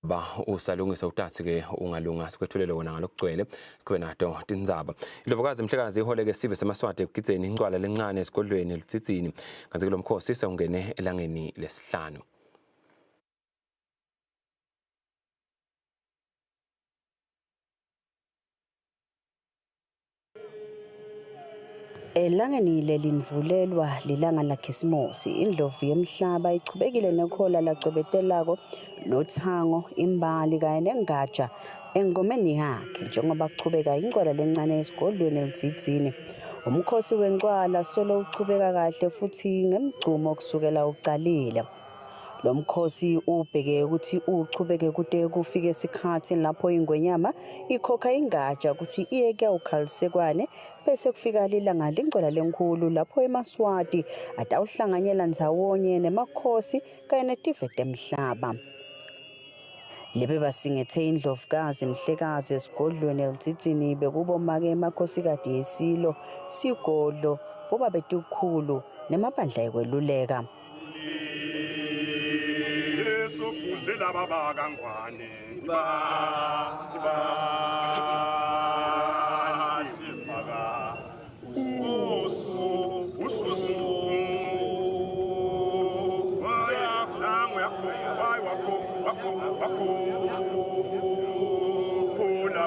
Ba usalungisa utatsi ke ungalunga sikwethulele wona ngalokugcwele sichube nato tindzaba. Indlovukazi Mhlekazi iholeke sive semaSwati ekugidzeni incwala lencane esigodlweni eLudzidzini. Kantsi ke lomkhosi sewungene elangeni lesihlanu. Elangeni lelindvulelwa lilanga laKhisimusi, indlovu yemhlaba ichubekile nekhola lacwebetelako lutsango, imbali kanye nengaja engomeni yakhe njengoba kuchubeka incwala lencane esigodlweni eLudzidzini. Umkhosi wencwala solo uchubeka kahle futhi ngemgcumo kusukela ucalile. Lo mkhosi ubheke ukuthi uchubeke kute kufike isikhathi lapho ingwenyama ikhokha ingaja ukuthi iye kuyawukhalisekwane bese kufika lilanga lengcwala lenkhulu lapho emaSwati atawuhlanganyela ndzawonye nemakhosi kanye netive temhlaba. Lebe basingethe indlovukazi Mhlekazi esigodlweni eLudzidzini bekubomake emakhosikati esilo, sigodlo, bobabetikhulu nemabandla ekweluleka. Sofuze laba bakangwane ba ba usu usu nangu yakho wayi wakho wakho wakho khula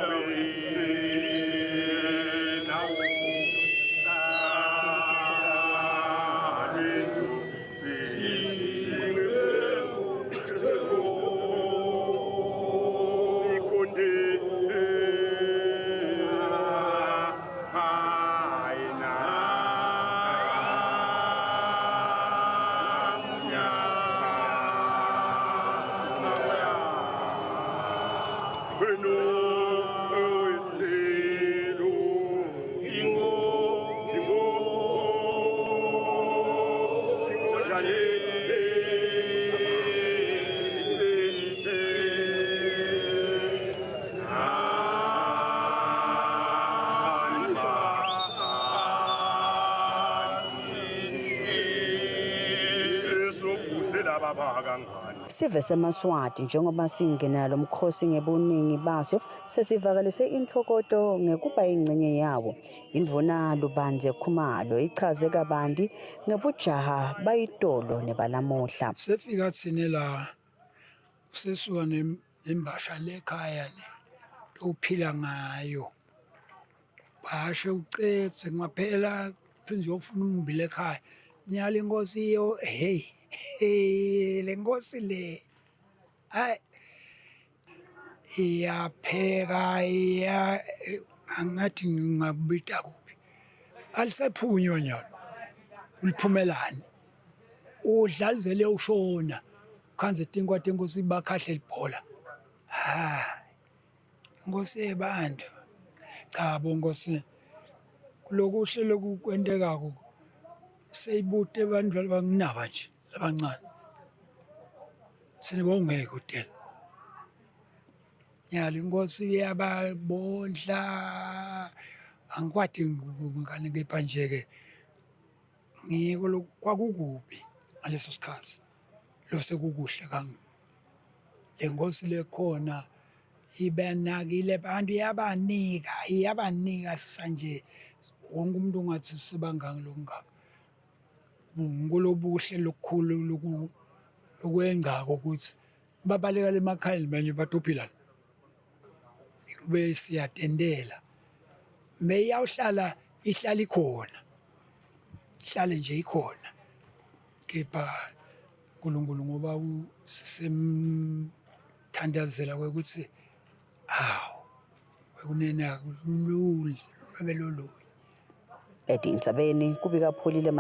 Sive semaSwati njengoba singena lo mkhosi ngebuningi baso sesivakalise intfokoto ngekuba yingcenye yawo. Indvuna Lubandze Khumalo ichaze kabanti ngebujaha bayitolo nebalamuhla. Sefika thina la usesuka nembasha lekhaya le uphila ngayo bashe ucetse kungaphela phinde uyofuna ummbila ekhaya nyala inkosi yo hey hey le nkosi le hayi iyapheka iya angathi ngingabita kuphi alisephunywa nyalo uliphumelani udla lize liyowushona khanze tinkwa tenkosi bakhahle libhola ha inkosi yebantu cha bo nkosi kulokuhle lokukwentekako seyibute abantu labanginaba nje labancane thina bowungeke utela nyalo inkosi iyababondla angikwati ngane kepha nje-ke ngiko kwakukubi ngaleso sikhathi losekukuhle kangaka le nkosi lekhona ibanakile abantu iyabanika iyabanika sisanje wonke umuntu ungathi sebangaki lokungaka ngulobuhle lokukhulu lokwengcako ukuthi babaleka emakhaya manje batophila kube siyatendela meyawuhlala ihlala ikhona ihlale nje ikhona kepha uNkulunkulu ngoba sisemthandazela kwekuthi awu wekunene akulula lube lolunye Etindzabeni kubika Pholile.